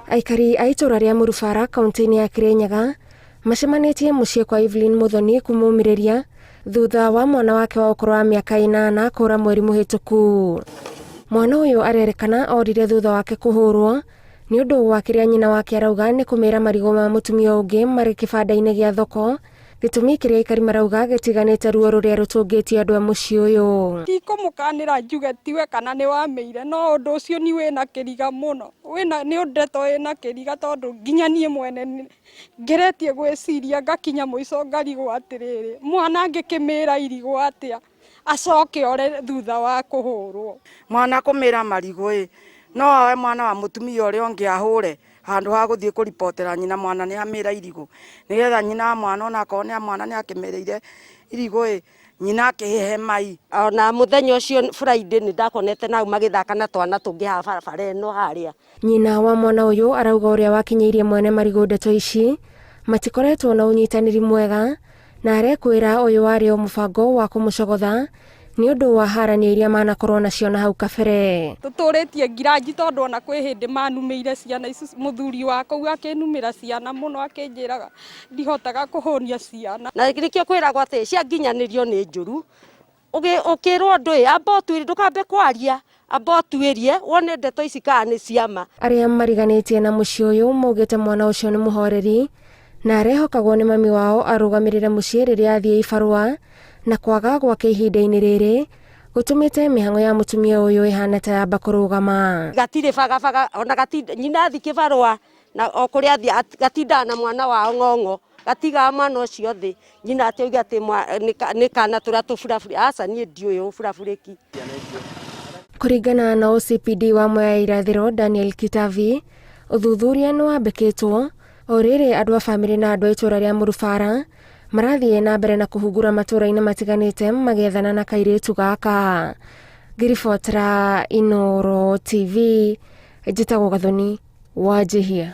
Aikari a itũra rĩa Mũrubara kaunti-inĩ ya Kirinyaga macemanĩtie mũciĩ kwa Evelyn Muthoni kũmũmĩrĩria thutha wa mwana wake wa ũkũrũ wa mĩaka ĩnana kũra mweri mũhĩtũku. Mwana ũyũ arerĩkana orire thutha wake kũhũrwo nĩ ũndũ wa kĩrĩa nyina wake arauga nĩ kũmĩra marigũ ma mũtumia ũngĩ marĩ kĩbanda-inĩ gĩa thoko. Gĩtũmi kĩrĩa aikari marauga gĩtiganĩte ruo rũrĩa rũtũngĩtie andũ a mũciĩ ũyũ. Ndikũmũkanĩra njuge tiwe kana nĩ wamĩire no ũndũ ũcio ni wĩna kĩriga mũno, wĩna nĩ ndeto ĩna kĩriga tondũ nginya niĩ mwene ngeretie gwĩciria ngakinya mũico ngarigwo atĩrĩrĩ, mwana angĩkĩmĩra irigũ atĩa? Acoke ore thutha wa kũhũrwo. Mwana kũmĩra marigũ ĩ, no oe mwana wa mũtumia ũrĩa ũngĩ ahũre handũ ha gũthiĩ kũribotera nyina mwana nĩ amĩra irigũ, nĩgetha nyina wa mwana onakorwo nĩ mwana nĩ akĩmĩrĩire irigũ ĩ, nyina akĩhehe mai. Ona mũthenya ũcio Friday nĩ ndakonete nau magĩthaka na twana tũngĩ haha barabara ĩno harĩa. Nyina wa mwana ũyũ arauga ũrĩa wakinyĩirie mwene marigũ ndeto ici matikoretwo na ũnyitanĩri mwega na arekwĩra ũyũ warĩ o mũbango wa kũmũcogotha nĩ ũndũ wa haranio iria manakorwo nacio na hau kabere. Tũtũrĩtie ngiranji tondũ ona kwĩ hĩndĩ manumĩire ciana ici, mũthuri wa kũu akĩnumĩra ciana mũno akĩnjĩraga ndihotaga kũhũnia ciana. Na nĩkĩo kwĩragwo atĩ cianginyanĩrio nĩ njũru, Ũkĩrwo ũndũ ĩ, amba ũtuĩrie, ndũkambe kwaria, amba ũtuĩrie wone ndeto ici kana nĩ cia ma. Arĩa mariganĩtie na mũciĩ ũyũ maugĩte mwana ũcio nĩ mũhoreri na arehokagwo nĩ mami wao arũgamĩrĩre mũciĩ rĩrĩa athiĩ ibarũa na kwaga gwake ihinda-inĩ rĩrĩ gũtũmĩte mĩhang'o ya mũtumia ũyũ ĩhane ta yamba kũrũgama. Gatirĩ bagabaga ona nyina athiĩ kĩbarũa na o kũrĩa athiĩ gatindaga na mwana wao ng'ong'o, gatigaga mwana ũcio thĩ, nyina atĩ oige atĩ nĩ kana tũrĩa tũburaburi, aca niĩ ndiũĩ ũburaburĩki. Kũringana na OCPD wa Mwea Irathĩro Daniel Kitavi, ũthuthuria nĩ wambĩkĩtwo o rĩrĩ andũ a bamĩrĩ na andũ a itũra rĩa Mũrubara marathiĩ na mbere na kũhungura matũra-inĩ matiganĩte magĩethana na kairĩtu gaka. Ngĩribotera Inooro TV, njĩtagwo Gathoni Wanjihia.